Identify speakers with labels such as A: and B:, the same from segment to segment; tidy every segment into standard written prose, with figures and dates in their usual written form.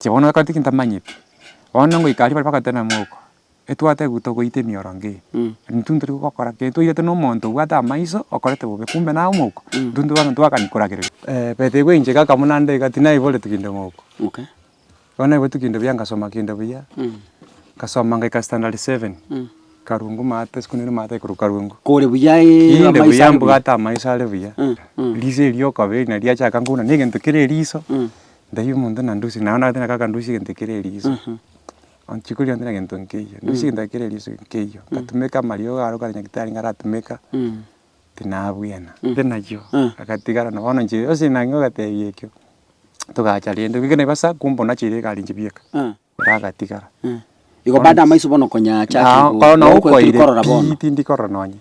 A: Inche bono ekero tiki ntamanyeti, bono ngoika aria baria bagateba mouko, etwatebigwa togoita emioro nkeiyo, intwe ntori gokora kende twairete na omonto obwate amaiso okorete bobe kumbe naye omouko, intwe ntwe bono twakani koragereria. Bethe igwe inche kaka buna nde iga tinaiboretwe kinde mouko, bono naiboretwe kinde buya ngasoma kinde buya, ngasoma ngaika standard seven, Karungu maate esukuru nere maate ekorokwa Karungu.
B: Kore buya ee,
A: Kinde
B: amaiso
A: buya
B: are buya.
A: mbwate amaiso are buya, riso erio okoba eri nari riachaka nkobuna na egento kere eriso. Ntebi omonto ng'a ndusie, naende nagoteba ng'a kaka ndusie egento kere eriso, chiko riane na gento nkeiyo, ndusie egento kere eriso nkeiyo, ngatumeka amariogo aro kare nyagetari ngaratumeka, tinabwena. Inde nakio, agatigara na bono inche ase nang'e ogatebia ekio, togacha rende, ekero naibasa kumbe onacheire egari inche bieka, ere agatigara.
B: Igo bado amaiso bono konya achakire
A: Nao
B: go-
A: bono
B: gokwetiri
A: okoire
B: korora
A: pi
B: bono.
A: tindi korora nonye,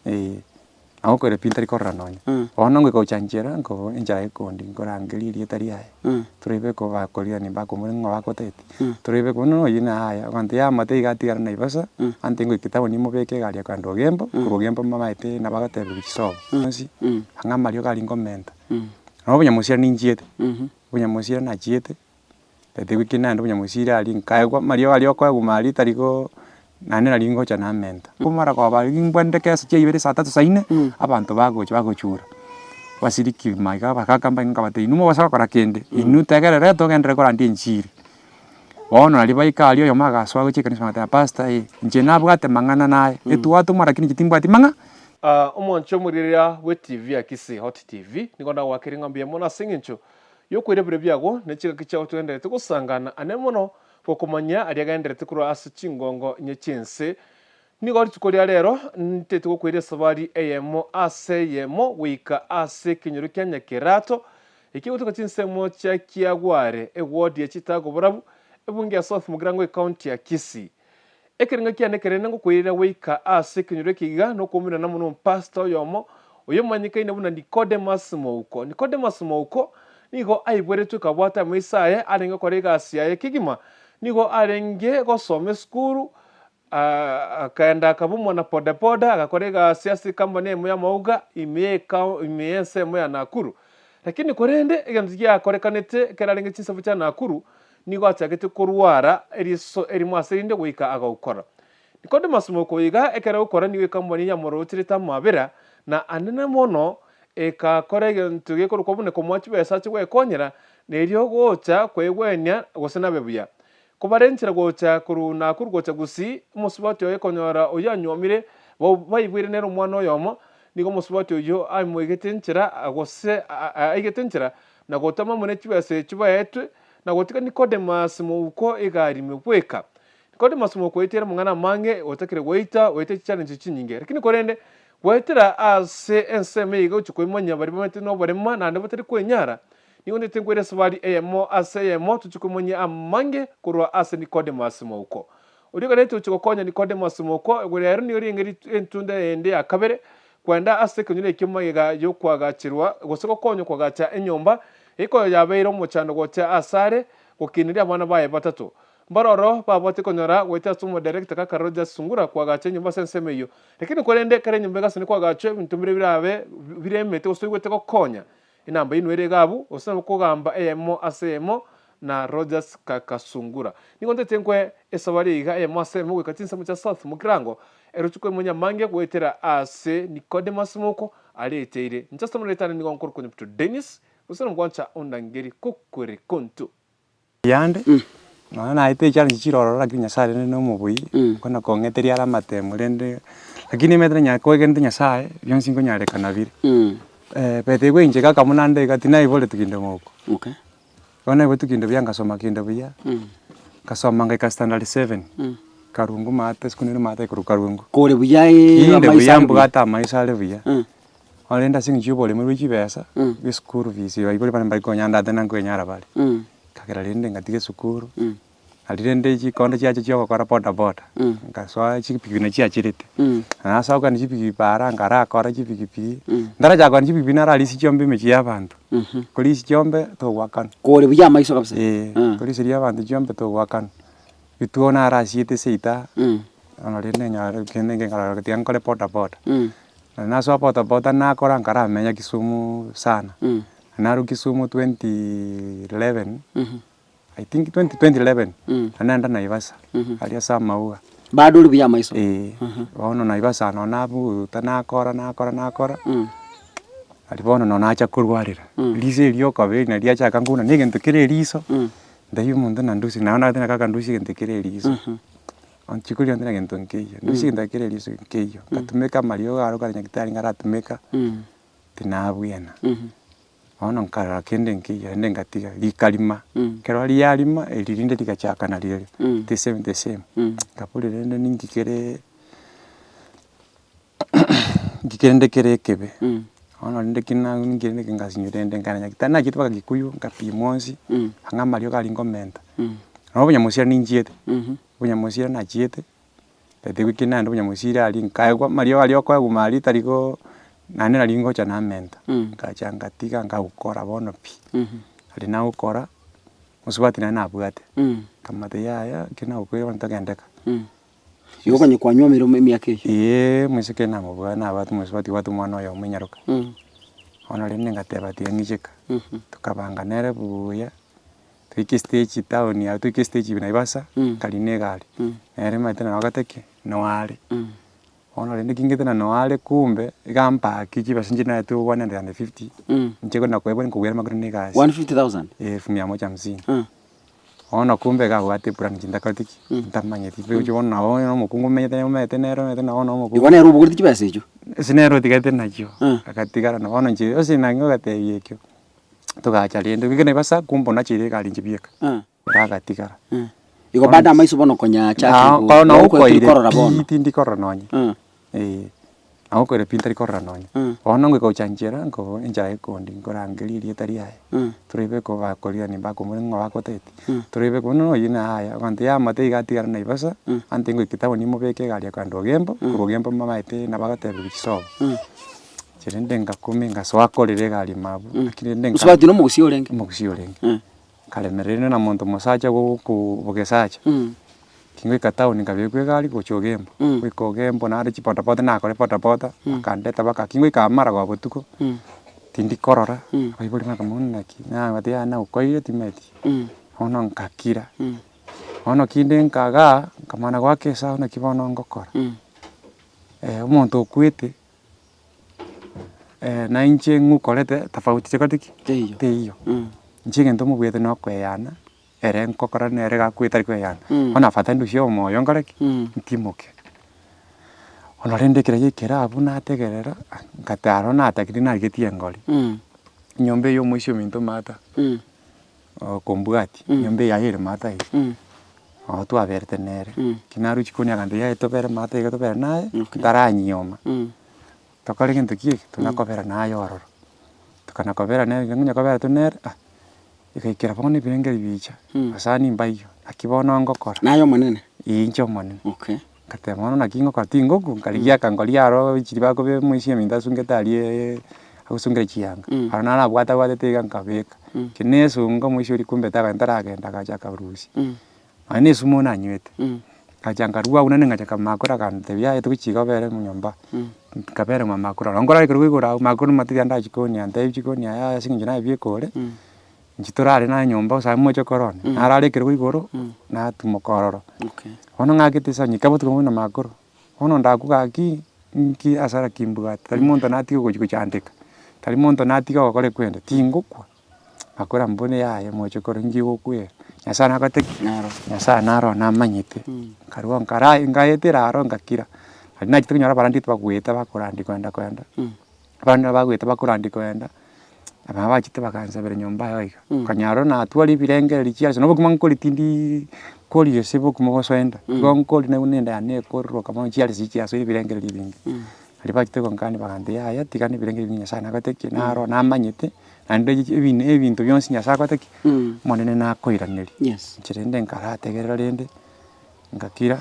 A: eh. Nabo pi ntari korora nonya. Bono ngoika gocha nchera, nko enchera ekondi nkorangeria erieta riaye, torebe ko bakorirani bakomora ng'a bagotebeti, torebe bono oyio na aya, abanto yamate iga atigare Naivasha, ante ngoika etaoni mobeke egari ekogenda Ogembo, korwa Ogembo mamaete nabo agotebiwa chisobo chionsi, ang'e amariogo aria nkomenta. Nabo obonyamosia ninchiete, obonyamosia nachiete. Ewiki naende obonyamosira aria nkaegwa amariogo aria okoegwa aria tari goo naende nari ngocha namenta. Komara koba nimbwende kesa chia ibere saa tatu saa inne, abanto bagocha bagochura, basiriki maiga abagaka mbaino nkabatebia inwe mobasa gokora kende, inwe tegerere togenderere korandia enchiri. Bono naria baika aria oyomo agasoa gochia ekanisa agateba pastor eh, inche nabwate mang'ana naye, etwatoma lakini inche timbwati mang'a.
C: Omwancho omorigereria bwe TV ya Kisii Hot TV, nigo nagoakera ng'a mbuya mono ase eng'encho Y'okoira ebiro biago ne chingaki chiao togendererete gosangana ane mono gokomanya aria agendererete korwa ase chingongo inye chi'ense. Nigo rituko ria rero ntete gokoira esabari eyemo ase eyemo goika ase ekenyoro kia Nyakerato, ekio gotoka chinsemo chia Kiagware, eward ya Chitago Borabu, ebunge ya South Mugirango ecounty ya Kisii. Ekerengo kiane ekerene ngokoirera goika ase ekenyoro eke iga nokoumerana amo nomopastor oyomo oyomanyekaine buna Nicodemus Mouko. Nicodemus Mouko nigo aiboretwe kabwate amaiso aye arenge gokora egasi yaye kegima. Nigo arenge gosoma esukuru akaenda akaba omwana bodaboda agakora egasi ase ecompany eyemo y'amauga ime y'ekao ime y'ensemo ya Nakuru. Lakini korende egento giakorekanete ekero arenge chinsabu chia Nakuru Nigo achagete korwara eriso erimo ase erinde goika agaukora. Nicodemus mokoiga ekero agokora nigo ekambonia yamorocherete amabera, na anene mono ekakora egento gekorokwa buna komoa chibesa ache gwekonyera, na erio gocha kwegwenia gose nabe buya. Kobare nchera gocha korwa Nakuru gocha Gusii, omosubati oye konyora oyio anyuomire, baiboire nere omwana oyomo, nigo omosubati oyio amoigete nchera gose aigete nchera na gotama amo ne chibesa echio baetwe, na gotiga Nicodemus mouko egari ime bweka. Nicodemus mouko oeteire amang'ana amange, otakire goita, oeteire chichallenges chinyinge. Lakini korende, goetera ase ensemo eye iga gochia koimanyia baria bamenyete noborema naende batari kwenyara, nigo ntete nkoira esabari eyemo ase eyemo tochie koimanyia amange korwa ase Nicodemus mouko. Oria oganetie gochia gokonya Nicodemus mouko, rero nigo ringe entunda ende ya kabere, Kwenda ase ekenyoro ekio magega y'okoagacherwa, gose gokonywa koagacha enyomba, ekoyo yabeire omochando gocha asare, gokineria abana baye batato. Mbaroro babwate konyora goetera ase omodirector kaka Rogers Sungura koagacha enyomba ase ensemo eyio. Lakini korende ekero enyomba egasani koagachwa ebinto mbire birabe biremete gose toigwete gokonya. Enamba yaino ere iga abwo, gose nabo kogamba eyemo ase eyemo na Rogers kaka Sungura. Nigo ntete nkoe esabari iga eyemo ase eyemo goika chinsemo chia South Mugirango, ero chikoimonya amange goetera ase Nicodemus Moko areteire. Inche ase omoretane nigo nkorokwa Nyabuto Dennis, gose nomogwancha ondangeri kokore konto.
A: Yande, nonya naete echallenge chire ororo lakini Nyasaye rende na omobui, okona kong'eteria are amatemo rende, lakini omanyete nonya kwegenete Nyasaye, bionsi nkonyarekana bire. Bethe igwe inche kaka buna nde iga tinaiboretwe kinde mouko.
B: Okay.
A: Bono naiboretwe kinde buya ngasoma kinde buya, ngasoma ngaika standard seven, karungu maate esukuru nere maate ekorokwa karungu.
B: Kore buya ee,
A: Kinde
B: amaiso
A: buya
B: are buya.
A: mbwate amaiso are buya. Bono rende ase eng'encho ya oboremo bwe chibesa, bwa eschool fees baibori bane mbari konyandate na nkwenyara bare. Nkagera rende ngatiga esukuru, aria rende chikonda chiacha chia ogokora boda boda, nkasoa chipikipiki nachi chiachirete, nasoa kogenda chipikipiki paara nkarakora chipikipiki, ntarachaka kogenda chipikipiki nararisia chiombe emechie ya abanto, korisia chiombe togoakanwa.
B: Kore buya amaiso kabisa.
A: Eeh, korisiria abanto chiombe togoakanwa, rituko narasiete seita, bono rende nyore kende nkarora tiga nkore boda boda. Na nasoa boda boda nakora nkaramenya Kisumu sana, narwa Kisumu 2011, I think 20 2011, naende Naivasha, aria ase amaua.
B: Bado ore buya amaiso?
A: Eeh, bono Naivasha nonye nabuta nakora nakora nakora, aria bono nonye nacha korwarera, riso erio okoba eri nario riachaka nkobuna na egento kere eriso, ntebi omonto ng'a ndusie, naende nagete kaka ndusie egento kere eriso. Onchie koria onde na gento nkeiyo, ndusie egento kere eriso nkeiyo, ngatumeka amariogo aro kare nyagetari ngaratumeka, tinabwena. Bono nkarora kende nkeiyo naende ngatiga, rikarima, ekero riarima eri rinde rigachaka narirorio, the same the same, nkaboria rende ninki kereee nki kende kere ekebe, bono rende ki na ninki rende ngasinywa rende nkaenda nyagetari, nachete mpaka kikuyu nkapimwa onsi, ang'e amariogo aria nkomenta, nabo obonyamosi ninchiete. Obonyamosira nachiete, etaigwe ki naende obonyamosira aria nkaegwa amariogo aria okoegwa maria tari goo naende nari ngocha namenta, nkacha ngatiga nkagokora bono pi, aria nagokora, mosubati naye nabwate, nkamotebia yaya ekio nagokwera bono togendeka.
B: Igo okonywa kwanyuomire emiaka eyio?
A: Eeh omoiseke namobwate nabwate omosubati obwate omwana oyomo enyaroka, bono rende ngateba tiga ng'icheka, tokabanga nere buuya. Toike estage town abwo toike estage ime Naivasha, nkarina egari, nere omanyete nabwate ki? Noare. Bono rende kingete na noare kumbe, iga mpaki chibesa inche naetwe 150, inche kona koebwa nkobwera magoro na egasi.
B: 150,000?
A: Eh, elfu mia moja hamsini. Bono kumbe iga abwate eplan inche ntakoreti ki? Ntamanyeti pi oche bono nabo onye na omokungu omenyete omanyete nere omanyete nabo na omokungu.
B: Igo nere obogoreti chibesa echio?
A: Ase nere otigarete nachio, agatigara na bono inche ase nang'e ogatebia ekio. Togacha rende, goika Naivasha kumbe onacheire egari inche bieka, ere agatigara.
B: Igo bado amaiso bono konya achakire
A: Nao
B: go-
A: kono
B: gokwetiri
A: okoire
B: korora
A: pi
B: bono.
A: tindi korora nonye, eh, nagokoire pi ntari korora nonye. Bono ngoika gocha nchera nko enchera gekondi nkorangeria erieta riaye, torebe ko bakorirani bakomorera ng'a bagoteti, torebe bono oyio na yaya, abanto yamate iga atigare Naivasha, ante ngoika etown mobeke egari ekogenda Ogembo, korwa Ogembo mamaete nabo agotebiwa chisobo. Inche rende ngakumia ngasoa korera egari ime abwo, lakini rende nka
B: Mosubati na omogusii orenge?
A: Omogusii orenge. Nkaremereria rende na monto mosacha goku bogesacha, kingoika town nkabekwa egari gochia Ogembo, goika Ogembo naro chibodaboda nakora ebodaboda, bakandeta baka kingoika amarago botuko, tindi korora, abaibori bakamboria naki, nabatebi yaya nagokoire timanyeti, bono ngakira. Bono kinde nkagaa, nkamana goaka esabu naki bono ngokora, omonto okwete. na inche ng'ukorete tofauti chikoreti ki?
B: Teiyo.
A: Teiyo. Inche egento mobuete na okoeyana, ere nkokora nere gakwete tari koeyana, bono afadhali ndusie omoyo nkore ki? Ntimoke. Bono rende ekero giaikera abwo nategerera, ngatara natakire narigetie engori, enyomba eye omoisia ominto maata, okombwatia, enyomba eye yaye ere maata iga, nabo twaberete nere, ekero narwa chikoni akantebia yaya tobere maate iga tobere naye, ntaranyioma, tokore gento ki eke, tona kobera naye ororo. Tokana kobera nere iga onye kobera tore nere ah, egaikera bono ebirengererio bicha, abasani mbaiyo, naki bono ngokora.
B: Naye omonene?
A: Eeh inche omonene.
B: Okay.
A: Ngateba bono naki ngokora tingokwa, nkarigia akangori aro chiria bakobe omoisia ominto asungete aria agosungera chianga, aro naro nabwate abwatete iga nkabeka, ekero nesunga omoisia oria kumbe taga ntaragenda agacha akarusia, nonya na esumu nanywete, ngacha nkarwa abwo naende ngacha nkamakora akantebia yaya togochia iga obere nyomba, nkabera mwa makoro aro nkorare ekerogo igoro abwo makoro nimanyete tiga chikoni antebie chikoni yaya ase eng'encho naye bieka ore. Inche torare naye nyomba gose aye mochokoro one, narare ekerogo igoro, natimoka ororo. Bono ng'akete esanyi ika botuko buna makoro, bono ndakwa gaki, nki hasara ki mbwate, tari monto natiga gochi gochandeka, tari monto natiga gokora ekwende, tingokwa, makoro ambone yaya mochokoro inki gokwera, Nyasaye nagote ki?
B: Naro.
A: Nyasaye naro namanyete, nkarwa nkara nkaetera aro ngakira, nari nachete konyora abarandi bagoeta bakorandia koenda koenda. Abande nabo bagoeta bakorandia koenda, abana bachete bagansabera nyomba aye iga, okonyora natwara ebirengererio chiaso na obokima nkoria tindiiii koria gose bokima gosoenda, igo nkoria naigwa na enda yane ekororoka mono chiarisi chiasoire ebirengererio ebinge. Aria bachete gonkania bagantebia yaya tiga na ebirengererio ebinge Nyasaye nagote ki? Naro namanyete, naende ebin ebinto bionsi Nyasaye agote ki? Omonene nakoiraneria.
B: Yes.
A: Inche rende nkarategerera rende, ngakira.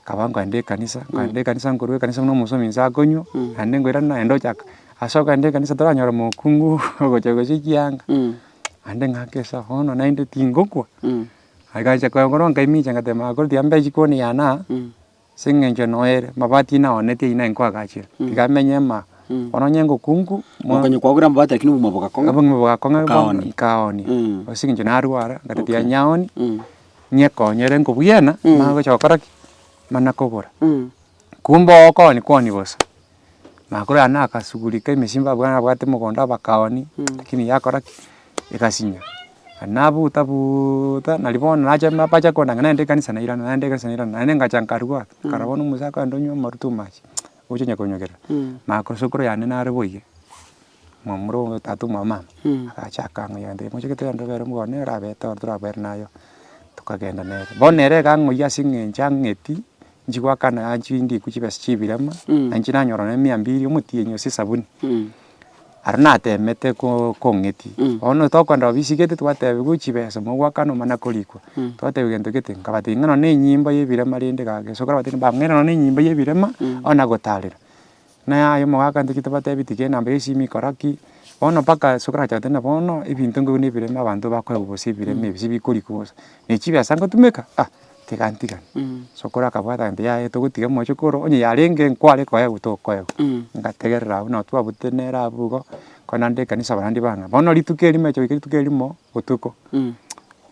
A: Nkaba nkoenda ekanisa, nkoenda ekanisa nkorwa ekanisa buna omosomi inse akonywa, naende nkoirana naende ochaka, ase okogenda ekanisa toranyora mokungu ogocha gosia chianga, naende ng'ake esabu bono naende tingokwa, agacha korwa nkaimicha ngateba magokoro tiga mbe chikoni yane aa, ase eng'encho noere, amabati naonetie eywo naye nkoagachera, tiga menye ime aa. Bono onye ngokungu, mo
B: Okanya kwagora amabati lakini obogima bogakong'a.
A: Obogima bogakong'a bono
B: Okaoni.
A: nkaonia, ase eng'encho narwara, ngateba tiga
B: Okay.
A: nyaoni, nyekonyere nkobwena, manye gocha gokora ki? Mana kogora. Kumbe okooni kwoni bosa, makoro yane akasugurika emesimba abwo nabwate mogondo abakaoni, lakini yakora ki? Egasinya. Nabuta buuuta, nari bono nacha bacha kondanga naende ekanisa nairana naende ekanisa nairana, naende ngacha nkarwa, nkarora bono omosae akogenda onywa amarwa too much, ocha onya konyogerera. Makoro sokoro yane nare boiye, momura oyo tata omwabo mama, agacha akang'oyia agantebia mocheke togende obere omogone orabete oro torabere naye oo, tokagenda nere. Bono ere iga ang'oyia ase eng'encho ang'eti, inchi goakana inchi ndikwe chibesa chia ebirema, na inche nanyora nonye mia mbiri omotienyi gose esabuni. Aria natemete ko kong'etia, bono tokogenda ofisi gete twatebiwa chibesa mogoakana omana korikwa, twatebiwa gento gete, nkabatebia ng'a nonye na enyimbo ya ebirema rende gaki ase okorabatebie bang'eire nonye na enyimbo ya ebirema, onye nagotarera. Naye aye omogaka ntochi tobatebi tiga enamba ya esimi kora ki, bono mpaka ase okoracha goteba bono ebinto nkoigwa na ebirema abanto bakoegwa gose ebirema ebi sibikorikwa bosa, na chibesa ngotumeka ah, tiga ntigane. Sokoro akabwata agantebia yaya togotiga mochokoro, onye yarenge nkware koegwa tokoegwa, ngategerera abwo nabo twabutire nere abwo igo, nkoenda naende ekanisa barandi bang'a. Bono rituko erimo echa goika rituko erimo botuko,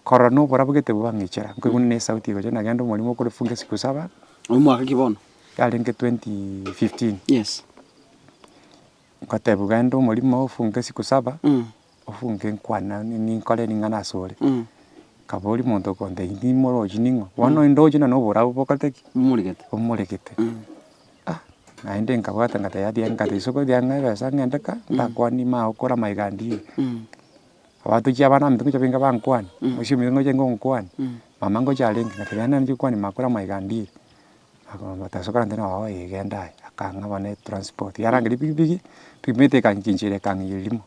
A: korora na oborabu gete bwang'ichera, nkoigwa buna esauti egocha nagenda omorimo okore funga siku saba.
B: Omwaka ki bono?
A: Yarenge 2015.
B: Yes.
A: Nkotebiwa genda omorimo ofunge siku saba, ofunge nkwana ninkore ring'ana asore. Nkaboria omonto okontebia nimorochi ning'o, bono ndoche nonya oborabu bokorete ki?
B: Bomoregete.
A: Bomoregete. Ah, naende nkabwata ngateba yatiga ngatebia isiko tiga ng'e ebesa ng'ende ka, ndakwanie magokora amaiga ndire. Abatochi abana baminto ngocha benga bankwania, omoisia ominto ngocha arenge gonkwania, mama ngocha arenge, ngateba naende nachi gokwania magokora amaiga ndire. Akamotebia ase okorenta oo ee genda aye, akang'a bono etransport, yarangeria epikipiki, pikipiki omanyete ekanginchera ekang'iyeria rimo,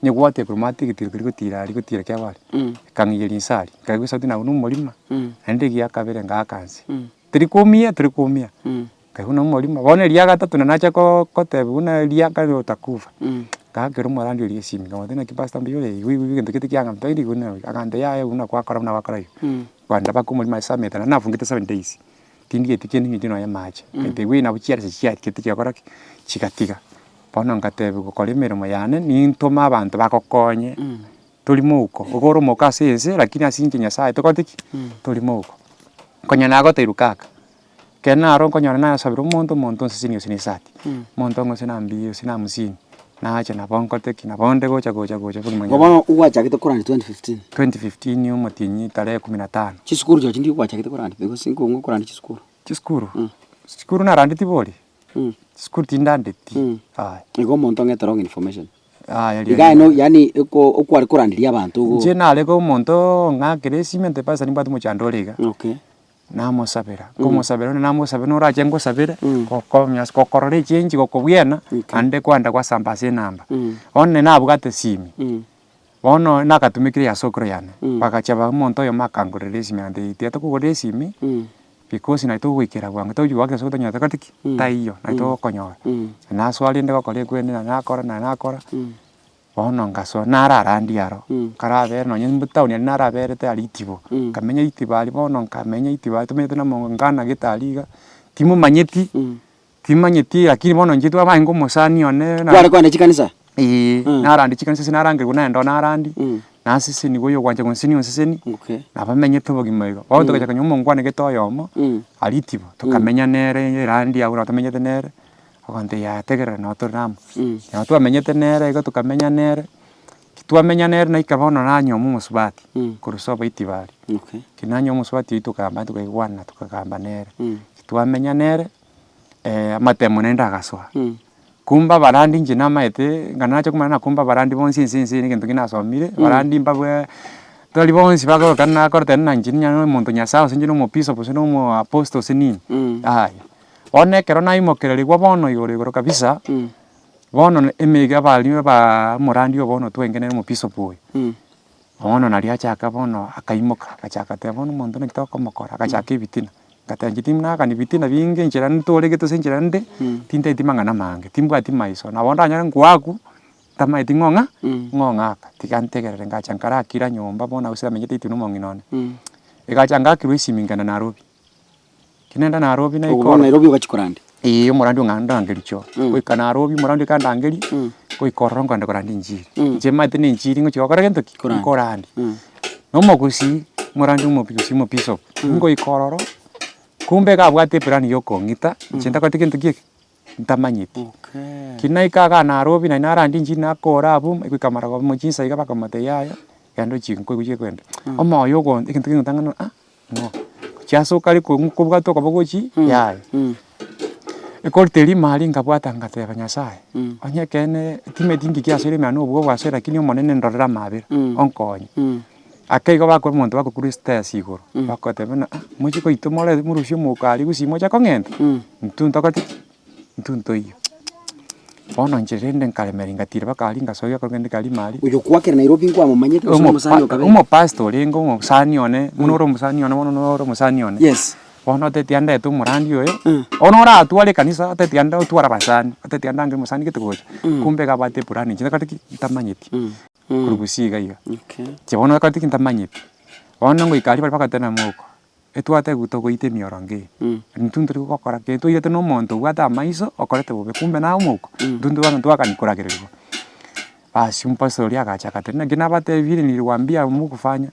A: onye gwatia korwa matigitiri keria gotira aria gotira kiabare, ekang'iyeria inse aria, nkaigwa esauti nagwo na omorimo, naende egia kabere ngaaka nse, teri koumia teri koumia, nkaigwa na omorimo, bono eria gatato na nacha koo kotebiwa buna eria kare utakufa, ngaakera omorandi oria esimi, nkamotebia naki pastor mbuya ore igo igo egento gete kiang'ambete agantebia yaya buna kwakora buna gwakora iga. Kogenda mpaka omorimo ase ameta naende nafungete seven days, tindigeti kende ng'iti nonya amache, nkaigwa nabo chiarese chiachete chigakora ki? Chigatiga. Bono nkatebiwa kora emeremo yane, nintome abanto bagokonye, tori mouko, igo ore omouko ase ense lakini ase inche Nyasaye tokoreti ki? Tori mouko. Konya nagotebiwa kaka, ekero naro nkonyora nasabire omonto, omonto onsesenie gose na esati, omonto ong'e gose na mbi gose na hamsini, nacha nabo nkorete ki? Nabo nde gocha gocha gocha bogima
B: Igo bono gwachagete koranda 2015?
A: 2015 omotienyi tarehe kumi na tano.
B: Chisukuru chiaye chinde gwachagete koranda because nigo okoranda chisukuru.
A: Chisukuru? Chisukuru narandeti bori? Chisukuru tindandeti, aya.
B: Igo omonto ong'ete wrong information.
A: Aya riria
B: Iga no yaani oko okware koranderia abanto ogo.
A: Inche narenge omonto ong'akere esimi ante pastor nimbwate omochando ore iga.
B: Okay.
A: Namosabera, nkomosabera onye namosabera norache ngosabere, gokonya ase gokorora echenji gokobwena, naende kwenda gwasamba ase enamba. Bono nabwate esimi, bono nakatumekire ya sokoro yane, bagacha ba omonto oyomo akangorera esimi agantebia tiga tokogorere esimi, because nari togoikera bwango tochi goaka ase otonyora tokoreti ki? Taiyo, nari togokonyora. Nasoa rende gokora ekwende na nakora na nakora. Bono ngasoa nararandie aro, nkarabere nonye motaoni aria naraberete aria itibo, nkamenya itibo aria bono nkamenya itibo aria tomenyete na omongo nkana gete aria iga, timomanyeti, timanyeti lakini bono inche twabaenge omosani one na
B: Kware kogenda chikanisa?
A: eeh, narandia chikanisa ase narangerigwa naenda oo narandia, naseseniwa oyo ogwancha gonsesenia onseseni,
B: Okay.
A: nabamenyete obogima igo. Bono togacha konya omongwana gete oyomo, aria itibo, tokamenya nere erandi abwo nabo tomenyete nere. Ogontebia yaya tegerera nabo tore amo. Nabo twamenyete nere igo tokamenya nere, ki twamenya nere naika bono nanyoma omosubati korwa sobo itibari.
B: Okay.
A: Ki nanyoma omosubati oyio tokamba tokaigwana tokagamba nere, ki twamenya nere amatemo naende agasoa. Kumbe abarandi inche namaete, ng'a nacha komanya ng'a kumbe abarandi bonsi ense ense eye egento ki nasomire, abarandi mbabwe tari bonsi bagokana nakorete ng'a inche ninya omonto nyasaye gose inche na omobisopu gose na omo apostle gose nini, yaya. Bono ekero naimokererigwa bono igoro igoro kabisa, bono emeiga abaria ba omorandia oyo bono twenge nere omobisopu oyo, bono nario achaka bono akaimoka, agachaka goteba bono omonto naki tokomokora, agachaka ebitina, ngateba inche tindakani bitina binge enchera ntoregete ase enchera nde, tintageti mang'ana mange, timbwati maiso, nabo ndanyore ngoakwa, ntamaeti ng'o ng'a, ng'o ng'aka, tiga ntegerere ngacha nkarakira nyomba bono gose namenyete intwe na omong'ina one, egacha ngakirwa esimi nkagenda Nairobi. Ki nenda Nairobi
B: Ogo
A: naikora.
B: bono Nairobi ogachia koranda.
A: Eeh omorandi ong'a ndangeria choo, goika Nairobi omorandi oika andangerie, goika ororo nkogenda korandia enchiri. Inche maete na enchiri ngochia gokora gento ki?
B: Korandia.
A: Nkorandia. Na omogusii, omorandi omogusii omobishop, ngoika ororo, kumbe iga abwate eplan ya okong'ita, inche ntakoreti gento ki eke? Ntamanyeti.
B: Okay.
A: Ki naika igaa Nairobi naende narandia enchiri nakora abwo, goika marogoba chinsa iga bakamotebia yaya, genda ochie nkoigwa chikwenda. Omoyo ogo egento kegotang'ana ah. Ng'o? Chiasoka are kong'u kobwata okoboko gochi yaya. Ekorita eria ime aria nkabwata ngateba Nyasaye, onye ekeene timeti nki kiasoire ime aa na obwoba bwasoire lakini omonene ndorere amabera, onkonye. Ake igo bakora omonto bagokurwa estairs igoro, bagoteba ng'a ah mochie koitwa more morusie omouko aria gusii moche kong'enta, intwe ntokoreti ki? Intwe ntoiyo. Bono inche rende nkaremereria ngatira mpaka aria ngasoa ekero kende ime aria.
B: Oyo kwakera Nairobi nkwamomanyete gose omosani o kabere?
A: Omopastor orenge omosani one, buna ore omosani one bono noro omosani one.
B: Yes.
A: Bono otebeti andete omorandi oyo, bono oratware ekanisa otebeti ande otware abasani, otebeti ande ange omosani gete gocha, kumbe iga abwate eplan inche ntakoreti ki? Ntamanyeti. Korwa gusii iga iga.
B: Okay.
A: Inche bono ntakoreti ki? Ntamanyeti. Bono ngoika aria baria bagateba moko. Etwatebigwe togoita emioro nge eye, intwe ntori gokora kende, twairete na omonto obwate amaiso okorete bobe, kumbe naye omouko, intwe ntwe twakani koragereriwa. Basi omopastor oria agacha agateba naki nabatebirie niliwaambia mokufanya,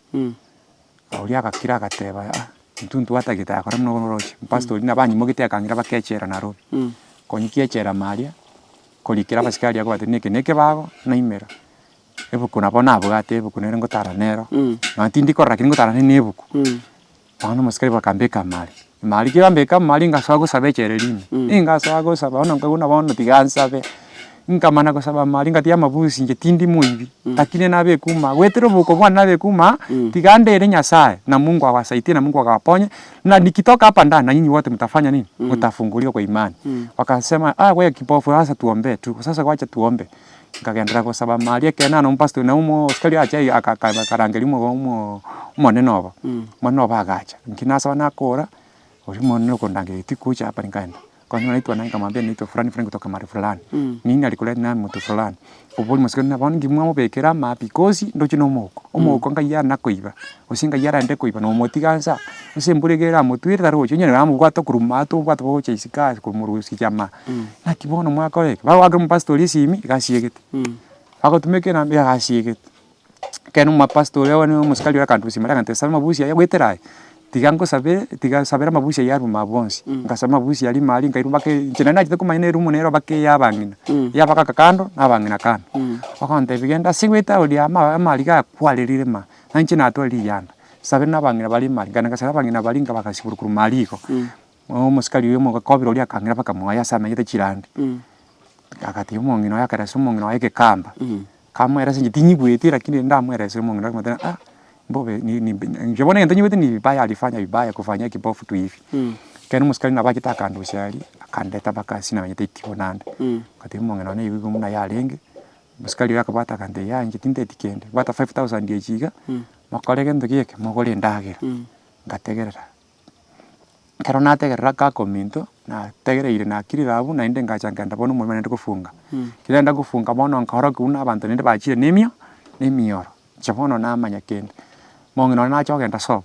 A: oria agakira agateba ah intwe ntwatagete akore buna oroche, omopastor oria nabo anyimogete akang'ira mpaka echela Nairobi, konyikia echela ime aria, korikera abasikari akobatebia neke na ekebago, naimera. Ebuku nabo nabwate ebuku nere ngotara nero, nonya tindi korora lakini ngotara nere na ebuku. Bono omosikari bakambeka amare, amare ki bambeka amare ngasoa gosaba echere rimo, ingasoa gosaba bono nkaigwa bono tiga nsabe, nkamana gosaba amare ngatiga amabusi inche tindi moibi, lakini nabekwa ime aa, goetera obouko bwane nabekwa ime aa, tiga ndere nyasaye na Mungu awasaidie na Mungu awaponye, na nikitoka hapa ndani na nyinyi wote mtafanya nini? Mtafunguliwa kwa imani. Wakasema ah we kipofu sasa tuombee tu, sasa wacha tuombe. Nkagenderera gosaba maria ekeene na omopastor na omosikari ache aiga aka aka akarangeria omo omo omonene obo, omonene obo agacha. Inki nasaba nakora, oria omonene okondangeria tikucha hapa nkaenda, kwani unaitwa nani nkamwambia naitwa fulani fulani kutoka mahali fulani, nini alikuleta na mtu fulani, oboria omosikari buna bono inki mwamobekera ama because ndoche na omouko, omouko ngai anakoiba, gose ngai arende koiba nomotiga nsa, gose embura iga eramotwere tarochi, onye namobwate okoruma aa tobwate bogocha isiko aa komorusia ama. Naki bono mwakora eke, bagoakera omopastor oria esimi, iga asiegete, bagotumeka enamba iga asiegete. Ekero omopastor oria one omosikari oria akandusia maria agantebia saba amabusi aya goetera aye, tiga nkosabere, tiga sabera amabusi aywo arwe ime bonsi. Ngasaba amabusi aria ime aria nkairwa mpaka inche naende nachete komanya na eroom nero mpaka eya abang'ina, eya abagaka kando na abang'ina kando. Bagontebia genda ase goeta oria ama amariga akwarerire ma, na inche natwarire riyanda, sabera na abang'ina baria ime aria, nkaenda ngasaba abang'ina baria nkabagasiborwa korwa ime aria igo. Omosikari oria omokobera oria akang'ira mpaka mwaye ase amenyete chirandi, agatebia omong'ina oye akaresa omong'ina oye egekamba, kamoeresa inche tinyigweti lakini ndamoerese omong'ina oye akamotebia ah mbobe ni ni inche bono egento nyigwete ni vibaya alifanya vibaya kufanyia kipofu tu hivi. Ekero omosikari nabo achete akandusia aria, akandeta mpaka ase namenyete itibo naende, ngatebia omong'ina one igo igo buna yarenge, omosikari oria akabwata akantebia yaya inche tinteti kende, bwata 5000 echi iga, mokore gento ki eke, mogore endagera, ngategerera. Ekero nategerera kaka ominto, nategereire nakirire abwo naende ngacha nkaenda bono omorimo naende gofunga. Ekero naenda gofunga bono nkaorokia buna abanto naende bachire na emio na emioro, inche bono namanya kende. Mong'ina one nacha ogenda sobo,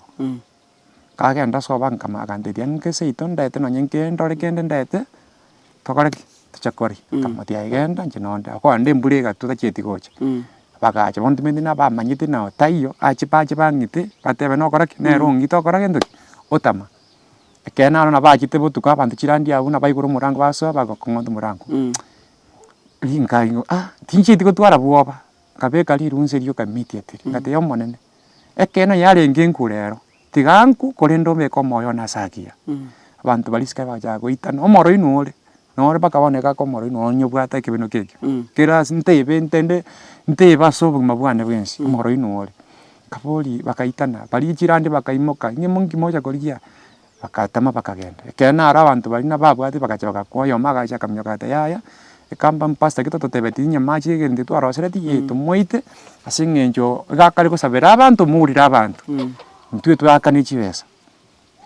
A: kagenda sobo ankama akantebia ng'ike seito ndete nonye nke ndore kende ndete, tokore ki? Toche koria. Nkamotebia aye genda inche nonde, okogenda embura egatwa tachieti gocha. Bagacha bono timanyeti nabamanyete nao taiyo, ache bache bang'ite, batebe nokora ki? Nere ong'ite okora gento ki? Otama. Ekero naro nabachete botuko abanto chirandi abwo nabaigure omorango basoa bagokong'ota omorango, rinkaigwa ah tinchieti gotwara bwoba, nkabeka rirunse rioka immediately, ngatebia omonene, ekeene yarenge nkure ero, tiga nkwe korende obeke omoyo one ase agiya. Abanto baria isiko bagachaka goitana, omoro inwe ore. Nore mpaka bono iga akomorora inwe onye obwate ekebeno kekio, kera ase ntebe ntende ntebe ase obogima bwane bwensi, omoro inwe ore. Nkaboria bagaitana, baria chirandi bakaimoka, inye monki mocha korigia, bagatama bakagenda. Ekero naro abanto baria nababwate bagacha bagakwa, oyomo agacha akaminyoka agateba yaya, ekamba mpastor ekio tototebeti onye amache egento twarosereti eh tomoite, ase eng'encho iga akare gosabera abanto mourire abanto, intwe twaakane chibesa.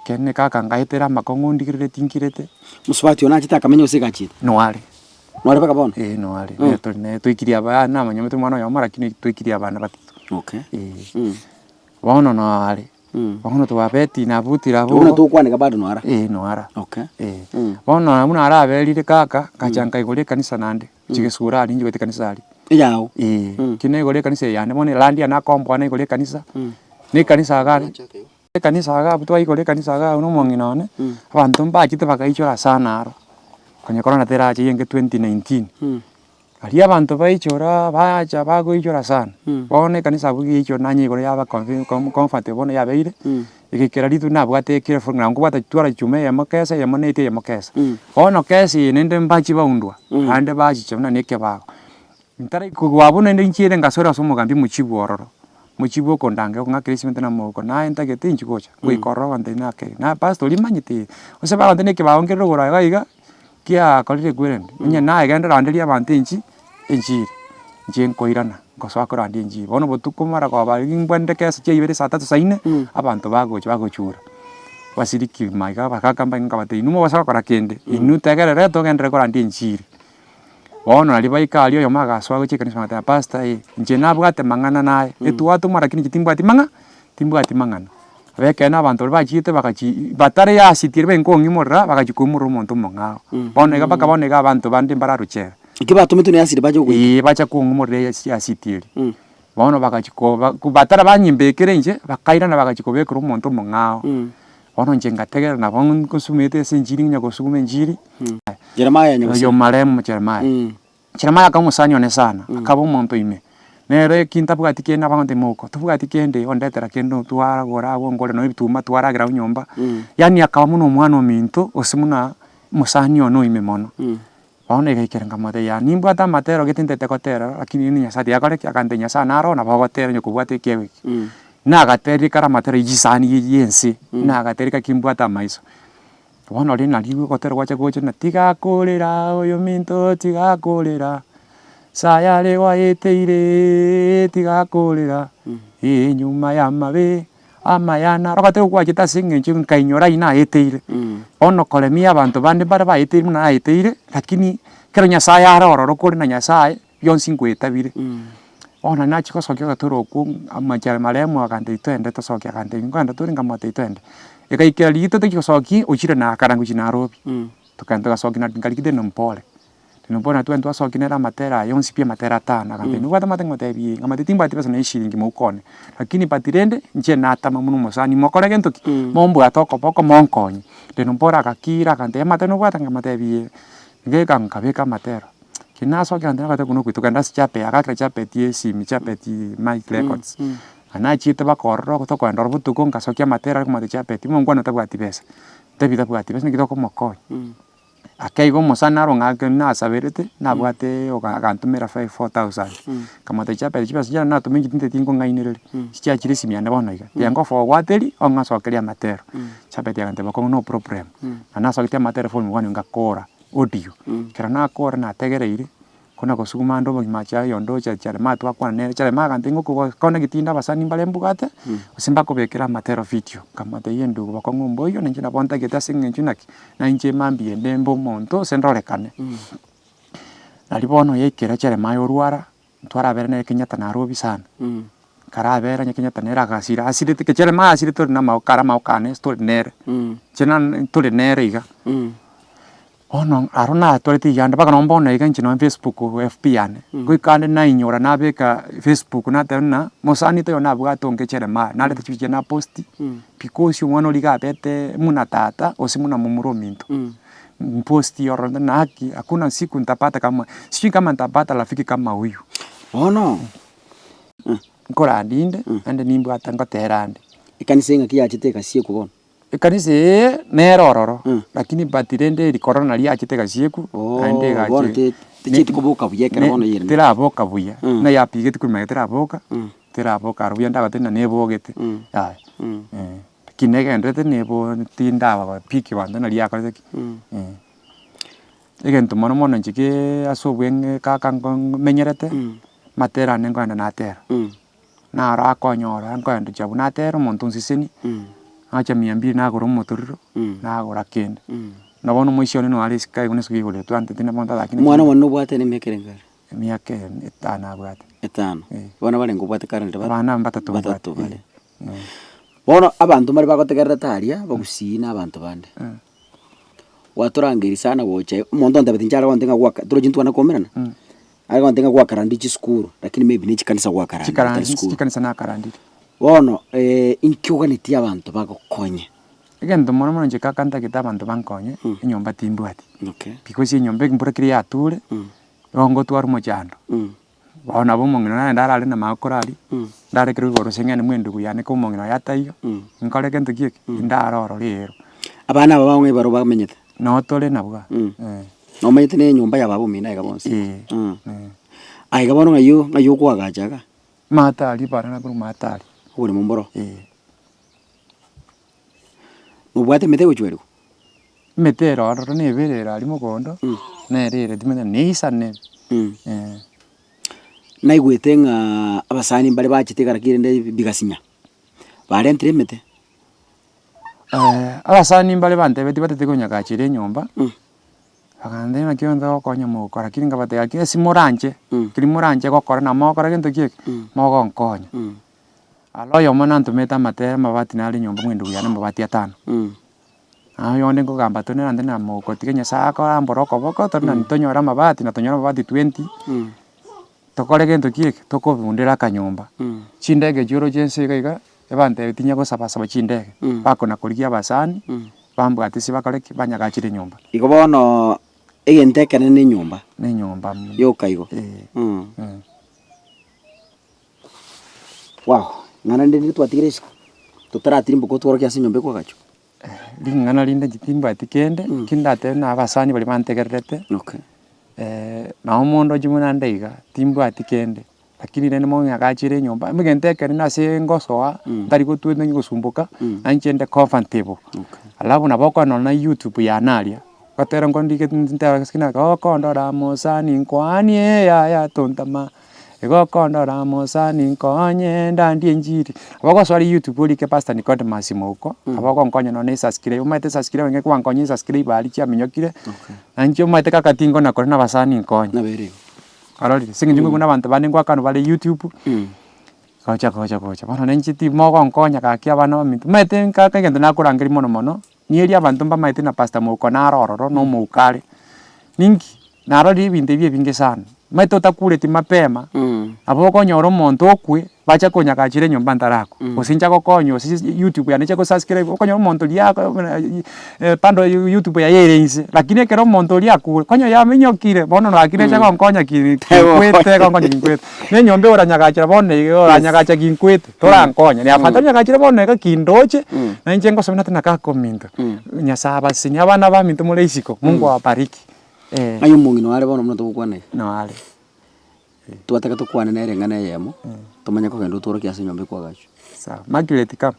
A: Ekeene kaka ngaetera amakong'u ndigerereti nkirete.
B: Mosubati oyo nachete akamenya gose egachete?
A: Noare.
B: Noare mpaka bono?
A: Eeh noare, mm. Tore naye toikirie abana amanyomete omwana oyomo lakini toikirie abana batato.
B: Okay.
A: Eeh. Bono noare. Bono twabeti nabutire abwo
B: Buna tokwaneka bado noara.
A: Eh noara.
B: Okay.
A: Eh. Bono abwo naraberire kaka, ngacha nkaigora ekanisa naende, chigesura aria nchigoeta ekanisa aria.
B: Eyao.
A: Eh, ki naigora ekanisa eye yane bono erandi yane akomboa naigora ekanisa, na ekanisa iga aria, ekanisa iga abwo twaigora ekanisa iga abwo na omong'ina one, abanto mbachete bagaichora sana aro, konya korona teracha eywo enge 2019. Aria abanto baichora baacha bagoichora sana, bono ekanisa abwo yaichora nanye igoro yaba confi comfortable bono yabeire, egaikera rituko nabwate ekerefu ng'a nkobwata twara chuma eyemo kesa eyemo na eti eyemo kesa. Bono kesa eye naende mbachi baundwa, naende bachicha buna na ekebago. Ntari kogwa abwo naende nchiire ngasore ase omogambi omochibu ororo, mochibu okondangera okong'akera esimiti na amagoko naye ntagete inchi gocha, goika ororo abanto nake na pastor oria manyete eh, gose bagontebia na ekebago nkere rogoro iga iga. Kiakorire kwerende, onye naye genda oranderie abanto enchi enchiri, inche nkoirana, ngosoa korandia enchiri. Bono botuko maragoba riria mbwende kesa chiaibere saa tatu saa inne, abanto bagocha bagochura, basiriki maiga abagaka mbaye nkabatebia inwe mobasa gokora kende, inwe tegerere togenderere korandia enchiri. Bono naria baika aria oyomo agasoa gochia ekanisa agateba pastor eh, inche nabwate mang'ana naye, etwatomwa lakini inche timbwati mang'a timbwati mang'ana. Nabo ekeene abanto baria bachiete bagachi batari asiti eria barenge kong'imorera, bagachia koimorera omonto omong'ao. Bono iga mpaka bono iga abanto bande mbararochera.
B: Ekio batometwe na asidi bache gogoita.
A: Eeh bacha kong'imorera esi asiti eria. Bono bagachia koba batara banyimbekera inche, bakairana bagachia kobekera omonto omong'ao. Bono inche ngategerera nabo ngosumete ase enchiri ng'a gosuguma enchiri,
B: Jeremiah Nyagusira.
A: oyo marehemu Jeremiah. Jeremiah akaba omosani one sana, akaba omonto ime, nere eki ntabwati kende nabo agontebia moko, tobwati kende ondetera kende otwaragora abwo ngore nonye ebituma twaragera abwo nyomba, yaani akaba buna omwana ominto gose buna omosani one oime mono. Bono egaikera nkamotebia yaya nimbwate amatero gete ntagete gotera lakini rende nyasaye tiga akore ki? Agantebia nyasaye naro oo nabo ogotera onye kobwate ekiegwa eke. Nagaterire kare amatero ya chisani ya ense, nagateria gaki mbwate amaiso. Bono riria nario ogotera gwacha gocha ng'a tiga korera oyominto tiga korera, sayare gwaeteire tiga korera, eh nyuma ya amabe amaya naro. Ogotera okwo gwachete ase eng'encho nkainyora aywo naeteire, bono koremia abanto bande mbare baeteire buna naeteire, lakini ekero Nyasaye are ororo kore na Nyasaye, bionsi nkoetabire. Bono nachia gosokia ogotera okwo amachara maremo agantebia twende tosoke agantebia nkoenda tore nkamotebia twende. Egaikera riria totochi gosokia ochire na akara ngochia Nairobi, tokagenda togasokia na nkarikire Deno Mpore, Deno Mpore natwende twasokia nere amatera aye onsi pi amatera atano, agantebia nobwate amatera nkamotebia eh, nkamotebia timbwati besa nonya eshiringi mouko one, lakini but rende inche natama buna omosani mokore gento ki? Mombwate okoboko monkonye. Deno Mpore agakira agantebia amatera nobwate nkamotebia eh, ngeka nkabeka amatera. Ekero nasokia abanto nabate buna okoitwa kogenda ase chapel agakera chapel esimi chapel mic records, na nachiete mpaka ororo tokoenda ororo botuko nkasokia amatera are komotebia chapel omongwana tabwati besa, ntebi tabwati besa naki tokomokonya. Ake igo omosani naro ng'ake nasaberete nabwate oga agantomera five four thousand, nkamotebia chapel chibesa chiane natoma inche tintageti nkong'ainereria, chiachire esimi yane bono iga, tiga ngoforwarderie ong'asokerie amatero. Chapel agantebia bokong'u no problem, na nasogetie amatero form one ngakora. Audio, ekero nakora nategereire, kona gosuguma ande obogima ache ayonde oche Jeremiah twakwana nere, Jeremiah agantebia ng'a okoba connect inde abasani mbare mbwate, gose mbakobekere amatero video, nkamotebia endugu bokong'u mboiyo nainche nabo ntagete ase eng'encho naki, nainche mambia ende mbe omonto gose nrorekane. Nario bono yaikera Jeremiah orwara, ntwarabera nere Kenyatta Nairobi sana, nkarabera onye Kenyatta nere agasira asirete ekero Jeremiah asirete tore na amagoko are amagoko ane ase tore nere, inche nane tore nere iga. Bono aro natwarete iyande mpaka nonye bono iga inche nonye Facebook FB yane, goika ande nainyora nabeka Facebook nateba ng'a mosani toyo nabwate onge Jeremiah, nareta chibicha chiaye naposti, because omwana oria iga abete muna tata gose muna momura ominto. Mposti ororo na haki hakuna siku nitapata kama sijui kama nitapata rafiki kama huyu.
B: Bono
A: Nkorandi inde, naende nimbwate ngotera ande.
B: Ekanisa engaki yachete egasiekwa bono.
A: Ekanisa eye nere ororo, lakini but rende eri korona riachete egasiekwa, naende
B: Oh, bono
A: egachi
B: te- techieti koboka buya ekero bono yerende.
A: Teraboka buya, buna yapigeti korwa magega teraboka, teraboka aro buya ndagotebie ng'a nebogete, yaya. Lakini negenderete nebo tindaba piki abanto nari yakorete ki, Egento mono mono inche geee ase obweng'e kaka nko menyerete, amatera ane nkoenda natera, naro akonyora nkoenda chiabwo natera omonto onseseni, nacha mia mbili nagora omotoriro, nagora kende. Na bono omoisia one nare isiko aiga buna esiko igoro twantete na bono tata
B: Omwana one nobwate emiaka erenge are?
A: Emiaka etano abwate.
B: Etano, abana barenge obwate currently
A: Abana mbatato mbwate.
B: Batato bare. Bono abanto mbare bagotegererete aria, bagusii na abanto bande. Gwatorangeria sana gocha iga, omonto ontebeti inche are gontebia ng'a gwaka torochi ntwane koumerana, are gontebia ng'a gwakarandire chisukuru, lakini maybe ne chikanisa gwakarandire tari
A: Chikarandi
B: sukuru.
A: chikanisa nakarandire.
B: Bono inki oganetie abanto bagokonye?
A: Egento mono mono inche kaka ntagete abanto bankonye, enyomba timbwati.
B: Okay.
A: Because enyomba embura ekero yature, nigo ngotwara omochando. Bono nabo omong'ina naende arare na magokoro aria, ndarekerwe igoro ase ng'ende mwa endugu yane ka omong'ina oye ataiyo, nkore gento ki eke, ndare ororo ero.
B: Abana aba bao ng'a barobwo bamenyete?
A: Noo tore nabwo aa, eh.
B: Nomanyete na enyomba ya baba omino aiga bonsi?
A: Eh, eh.
B: Aiga bono ng'ai o ng'ai okoagacha iga?
A: Maate aria bara nakorwa maate aria.
B: Oboremo mboro?
A: Eh.
B: Nobwate emete egochwerigwa?
A: Emete ere ororo na ebere ere aria mogondo, nere ere timanyeti neisane, eh.
B: Naigwete ng'a abasani mbare bachete ekaraki rende bigasinya, barentire emete.
A: Abasani mbare bantebetie batete konyagachera enyomba, bakantebia naki onde ogokonya mogokora lakini nkabatebia lakini ase moranche, keri moranche gokora na mogokora gento ki eke, mogonkonya. Aro oyomo nantomete amatere amabati nare nyomba mwa endugu yane amabati atano. Naye oyonde nkogamba tore naende na mouko tiga Nyasaye akore ambore okoboko tore nani tonyore amabati na tonyore amabati twenty, tokore gento ki eke, tokobundera akanyomba. Chindege echio oroche ense iga iga, ebantebia tinya gosaba saba chindege, bakona korigia abasani, bambwate ase bakore ki, banyagachere enyomba.
B: Igo bono egento ekenene na enyomba.
A: Na enyomba
B: Yoka igo.
A: Eh.
B: Wow! Ng'ana rinde rinde twatigire isiko, totaratirimboka otworokie ase enyomba ekoagachwa.
A: Ring'ana rinde inche timbwati kende, ki ndatebe na abasani baria bantegererete,
B: Okay.
A: nabo mondoche buna nde iga, timbwati kende, lakini rende mong'agachere enyomba, egento ekenene ase ngosoa, ntari gotwa ntari gosumboka, na inche nde comfortable.
B: Okay.
A: Alafu nabo okonyora na youtube yane aria, gotera nkondigete nteba gokondora mosani nkwanie yaya tontama. Igo okondora mosani nkonye ndandie enchiri. Nabo ogosoa aria youtube orike pastor Nicodemus Mouko, nabo ogonkonya nonye na esubscribe, omanyete esubscribe onye gwankonya esubscribe aria chiaminyokire, na inche omanyete kaka tingona kore na abasani nkonye.
B: Nabere igo.
A: Kwarorire, ase eng'encho buna abanto bande ngoakanwa bare youtube, gocha gocha gocha, bono na inche timogonkonya gaki abana baminto, omanyete kaka egento nakorangeria mono mono, Nieri abanto mbamaete na pastor Mouko naro ororo na omouko are, ninki? Narorire ebinto ebi ebinge sana, omanyete otakureti mapema, nabo okonyora omonto okwe, bacha konyagachera enyomba ntarakwa, gose inche agokonya gose youtube yane inche gosubscribe, okonyora omonto oria ako buna bado youtube yaye ere inse, lakini ekero omonto oria akure, konya yaminyokire, bono gaki necha gonkonya ki kinkwete gonkonya kinkwete. Na enyomba oranyagachera bono iga oranyagacha ginkwete, torankonya, na afadhali onyagachere bono iga kindoche, na inche ngosome nate na kaka ominto, Nyasaye abasesenie abana baminto more isiko, Mungu awabariki, eh.
B: Aye omong'ina oare bono buna togokwana iga,
A: Noare.
B: twataka tokwane nere eng'ana eyemo, tomanye kogenda otworokie ase enyomba ekoagachwa.
A: Sawa, Margaret come.